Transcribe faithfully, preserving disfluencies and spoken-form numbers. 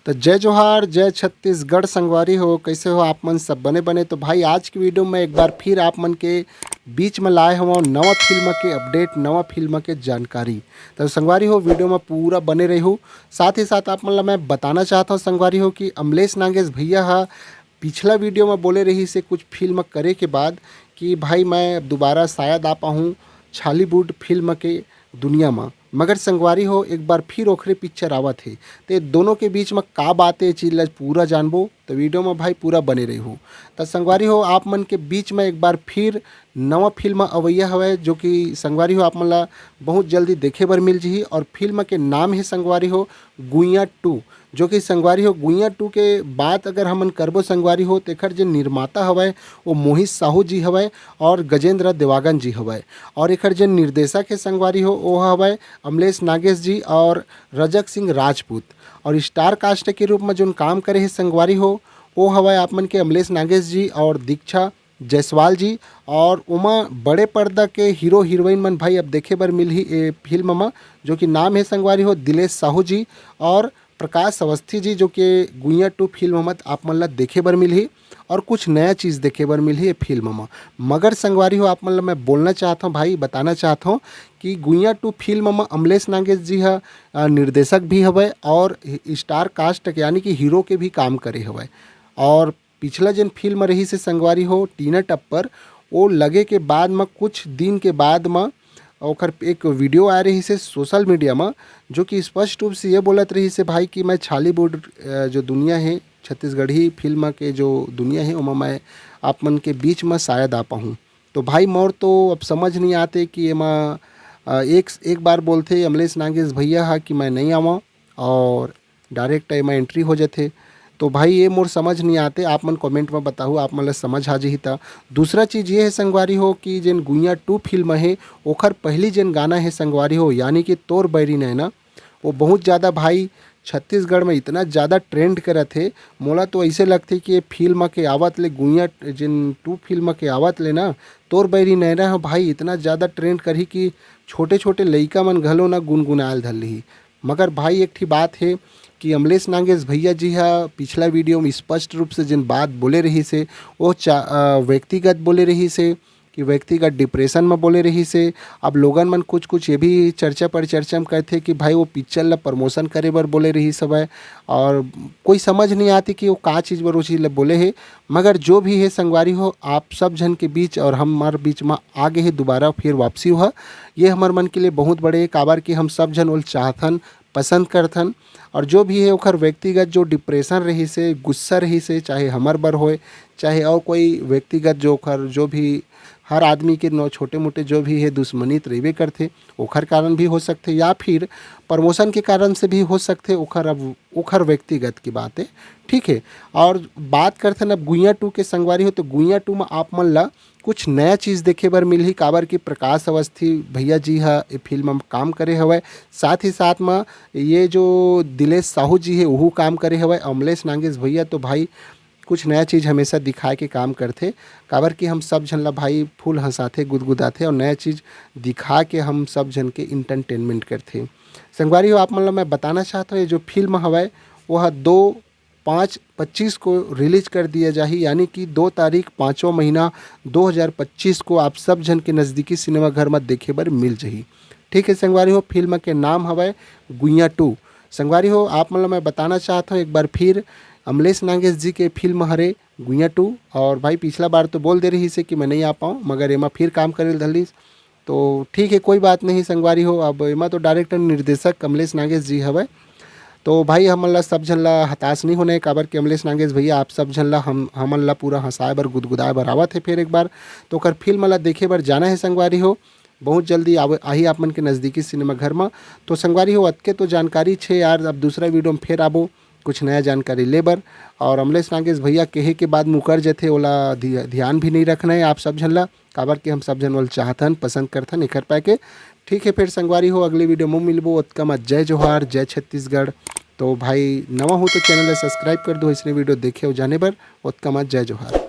तो जय जोहार, जय छत्तीसगढ़ संगवारी हो, कैसे हो आप मन? सब बने बने? तो भाई, आज की वीडियो में एक बार फिर आप मन के बीच में लाए हवं नवा फिल्म के अपडेट, नवा फिल्म के जानकारी। तो संगवारी हो, वीडियो में पूरा बने रही हो। साथ ही साथ आप मन ला मैं बताना चाहता हूँ संगवारी हो कि अमलेश नागेश भैया हा पिछला वीडियो में बोले रही से कुछ फिल्म करे के बाद कि भाई, मैं दोबारा शायद आ पाऊँ छॉलीवुड फिल्म के दुनिया में। मगर संगवारी हो, एक बार फिर ओखरे पिक्चर आवत हे, ते दोनों के बीच में का बात हे, ये चीज ला पूरा जानबो। तो वीडियो में भाई पूरा बने रही हो। तो संगवारी हो, आप मन के बीच में एक बार फिर नवा फिल्म अवैया हवय, जो कि संगवारी हो, आप मन ला बहुत जल्दी देखे बर मिल जही। और फिल्म के नाम हे संगवारी हो गुइया टू, जो कि संगवारी हो, गुइया टू के बात अगर हमन करबो संगवारी हो, तेखर जे निर्माता हवय वो मोहित साहू जी हवय और गजेंद्र देवागन जी हवय। और एखर जे निर्देशक हे संगवारी हो, वो हवय अमलेश नागेश जी और रजक सिंह राजपूत। और स्टार कास्ट के रूप में जोन काम करे हे संगवारी हो, वो हवय आप मन के अमलेश नागेश जी और दीक्षा जायसवाल जी। और ओमा बड़े पर्दा के हीरो हीरोइन मन भाई अब देखे बर मिलही ए फिल्म म, जो कि नाम हे संगवारी हो दिलेश साहू जी और प्रकाश अवस्थी जी, जो कि गुइया टू फिल्म म आप मन ला देखे बर मिलही और कुछ नया चीज देखे बर मिलही ये फिल्म म। मगर संगवारी हो, आप मन ला मैं बोलना चाहत हूँ भाई, बताना चाहत हूँ कि गुइया टू फिल्म म अमलेश नागेश जी ह, अ, निर्देशक भी हवय और स्टार कास्ट यानी कि हीरो के भी काम करे हवय। और पिछला जेन फिल्म रही से संगवारी हो टीना टप्पर, वो लगे के बाद म कुछ दिन के बाद म ओखर एक वीडियो आए रही से सोशल मीडिया म, जो कि स्पष्ट रूप से ये बोलत रही से भाई कि मैं छॉलीवुड, अ, जो दुनिया हे, छत्तीसगढ़ी फिल्म के जो दुनिया हे, ओमा मैं आप मन के बीच म शायद आ पाहूँ। तो भाई मोर तो अब समझ नहीं आते कि एमा, अ, एक, एक बार बोलथे अमलेश नागेश भैया हा कि मैं नहीं आवा और डायरेक्ट एमा एंट्री हो जाथे। तो भाई ये मोर समझ नहीं आते, आप मन कमेंट में बताहू, आप मन ला समझ आ जही त। दूसरा चीज ये हे संगवारी हो कि जेन गुइया टू फिल्म हे, ओखर पहली जेन गाना हे संगवारी हो, यानी कि तोर बैरी नैना, वो बहुत ज़्यादा भाई छत्तीसगढ़ में इतना ज़्यादा ट्रेंड करत हे। मोला तो ऐसे लगथे कि ये फिल्म के आवत ले, गुइया जेन टू फिल्म के आवत ले ना, तोर बैरी नैना ह भाई इतना ज़्यादा ट्रेंड करही कि छोटे छोटे लइका मन घलो ना गुनगुनायल धर लिही। मगर भाई एक ठी बात हे कि अमलेश नागेश भैया जी हा पिछला वीडियो में स्पष्ट रूप से जेन बात बोले रही से, वो चा-, अ, व्यक्तिगत बोले रही से कि व्यक्तिगत डिप्रेशन में बोले रही से। अब लोगन मन कुछ कुछ ये भी चर्चा पर चर्चा में कहथे कि भाई वो पिक्चर ला प्रमोशन करे बर बोले रही सब है, और कोई समझ नहीं आती कि वो का चीज़ बर वो चीज़ ला बोले हे। मगर जो भी हे संगवारी हो, आप सब झन के बीच और हमार बीच में आ गए हे दोबारा फिर वापसी हुआ, ये हमर मन के लिए बहुत बड़े, काबर कि हम सब झन ओल चाहथन, पसंद करथन। और जो भी हे ओखर व्यक्तिगत जो डिप्रेशन रही से, गुस्सा रही से, चाहे हमर बर होए, चाहे और कोई व्यक्तिगत जो ओखर जो भी हर आदमी के नौ छोटे मोटे जो भी हे दुश्मनी त रहिबे करथे, ओखर कारण भी हो सकथे या फिर प्रमोशन के कारण से भी हो सकथे। ओखर अब ओखर व्यक्तिगत की बात है, ठीक है। और बात करथन अब गुइया टू के संगवारी हो, तो गुइया टू में आप मन ला कुछ नया चीज़ देखे बर मिलही, काबर कि प्रकाश अवस्थी भैया जी हा ए फिल्म में काम करे हवय। साथ ही साथ में ये जो दिलेश साहू जी हे, वहू काम करे हवय। अमलेश नागेश भैया तो भाई कुछ नया चीज़ हमेशा दिखाए के काम करथे, काबर कि हम सब झन ला भाई फुल हंसाथे, गुदगुदाथे और नया चीज़ दिखा के हम सब झन के इंटरटेनमेंट करथे। संगवारी हो, आप मन ला मैं बताना चाहत हूँ, ये जो फिल्म हवय वो ह दो पाँच पच्चीस को रिलीज कर दिया जाही, यानी कि दो तारीख पाँचवा महीना दो हज़ार पच्चीस को आप सब झन के नज़दीकी सिनेमा घर में देखे बर मिल जाही। ठीक है संगवारी हो, फिल्म के नाम हवय गुइया टू। संगवारी हो, आप मन ला मैं बताना चाहत हूँ एक बार फिर, अमलेश नागेश जी के फिल्म हरे गुइया टू। और भाई पिछला बार तो बोल दे रही से कि मैं नहीं आ पाऊँ, मगर एमा फिर काम करे ल धरलिस। तो ठीक है, कोई बात नहीं संगवारी हो, अब एमा तो डायरेक्टर निर्देशक अमलेश नागेश जी हवय। तो भाई हमन ला सब झन ला हताश नहीं होना है, काबर कि अमलेश नागेश भैया आप सब झन ला हम, हमन ला पूरा हंसाए बर, गुदगुदाए बर आवत है फिर एक बार। तो ओकर फिल्म ला देखे बर जाना है संगवारी हो, बहुत जल्दी आवे, आही आप मन के नज़दीकी सिनेमा घर में। तो संगवारी हो, अतके तो जानकारी छे यार, अब दूसरा वीडियो में फिर आबो कुछ नया जानकारी ले बर। और अमलेश नागेश भैया कहे के बाद मुकर जथे, ओला ध्य-, ध्यान भी नहीं रखना है आप सब झन ला, काबर कि हम सब झन ओला चाहथन, पसंद करथन एकर पाए के। ठीक है, फिर संगवारी हो, अगले वीडियो में मिलबो। ओतका मत जय जोहार, जय छत्तीसगढ़। तो भाई नवा हो तो चैनल ला सब्सक्राइब कर दो, इसने वीडियो देखे हो जाने बर। ओतका मत जय जोहार।